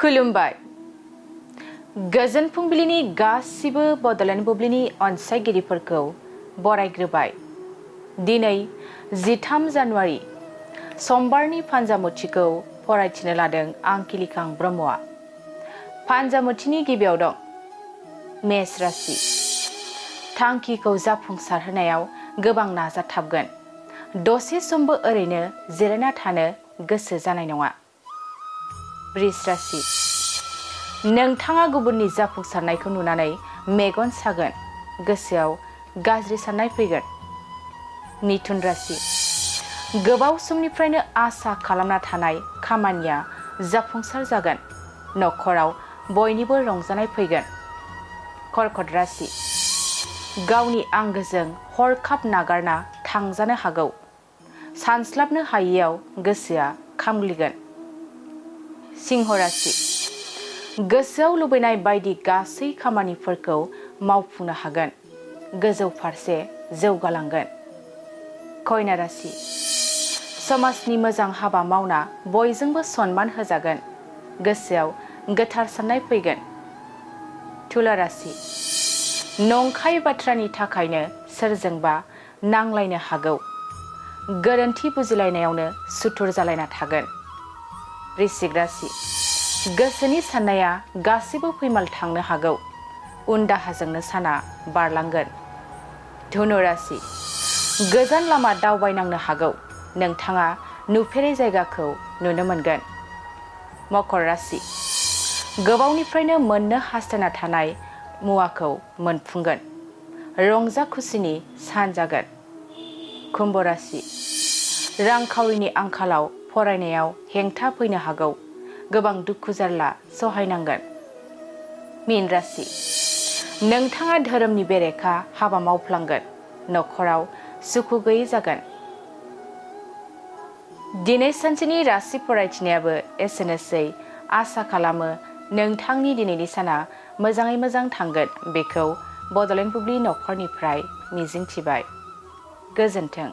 खुलुमबाय गोजोन फुंबिलिनि गासिबो बड'लेण्ड बुब्लिनि अनसायगिरिफोरखौ बरायग्रोबाय। दिनै 13 जानुवारि समबारनि फान्जामुथिखौ फरायथिनो लादों आं किलिखां ब्रह्मआ। फान्जामुथिनि गिबियाव दं मेष राशि। थांखिखौ जाफुंसारहोनायाव गोबां नाजाथाबगोन। दसे समबो ओरैनो जिरायना थानो गोसो जानाय नङा। वृष राशि। नोंथाङा गुबुननि जाफुंसारनायखौ नुनानै मेगन सागोन, गोसोआव गाज्रि साननाय फैगोन। मिथुन राशि। गोबाव समनिफ्रायनो आसा खालामना थानाय खामानिया जाफुंसार जागोन। नखराव बयनिबो रंजानाय फैगोन। कर्कट राशि। गावनि आंगोजों हरखाब नागारना थांजानो हागौ। सानस्लाबनो हायैयाव गोसोआ खामग्लिगोन। सिंह राशि। गोसोआव लुबैनाय बायदि गासै खामानिफोरखौ मावफुंनो हागोन। गोजौ फारसे जौगालांगोन। कन्या राशि। समाजनि मोजां हाबा मावना बयजोंबो सनमान होजागोन। गोसोआव गोथार साननाय फैगोन। तुला राशि। नंखाय बाथ्रानि थाखायनो सोरजोंबा नांलायनो हागौ। गोरोन्थि बुजिलायनायावनो सुथुर जालायना थागोन। वृश्चिक राशि। गोसोनि साननाया गासैबो फैमाल थांनो हागौ। उन दाहाजोंनो साना बारलांगोन। धनु राशि। गोजान लामा दावबायनांनो हागौ। नोंथाङा नुफेरै जायगाखौ नुनो मोनगोन। मकर राशि। गोबावनिफ्रायनो मोननो हास्थायना थानाय मुवाखौ मोनफुंगोन। रंजा खुसिनि सान जागोन। कुम्भ राशि। रांखावरिनि आंखालाव फरायनायाव हेंथा फैनो हागौ। गोबां दुखु जारला सहायनांगोन। मीन राशि। नोंथाङा धोरोमनि बेरेखा हाबा मावफ्लांगोन। नखराव सुखु गैयै जागोन। दिनै सानसेनि राशि फरायथिनायाबो एसेनोसै। आसा खालामो नोंथांनि दिनैनि साना मोजाङै मोजां थांगोन। बेखौ बड'लेण्ड बुब्लि नखरनिफ्राय मिजिंथिबाय। गोजोन्थों।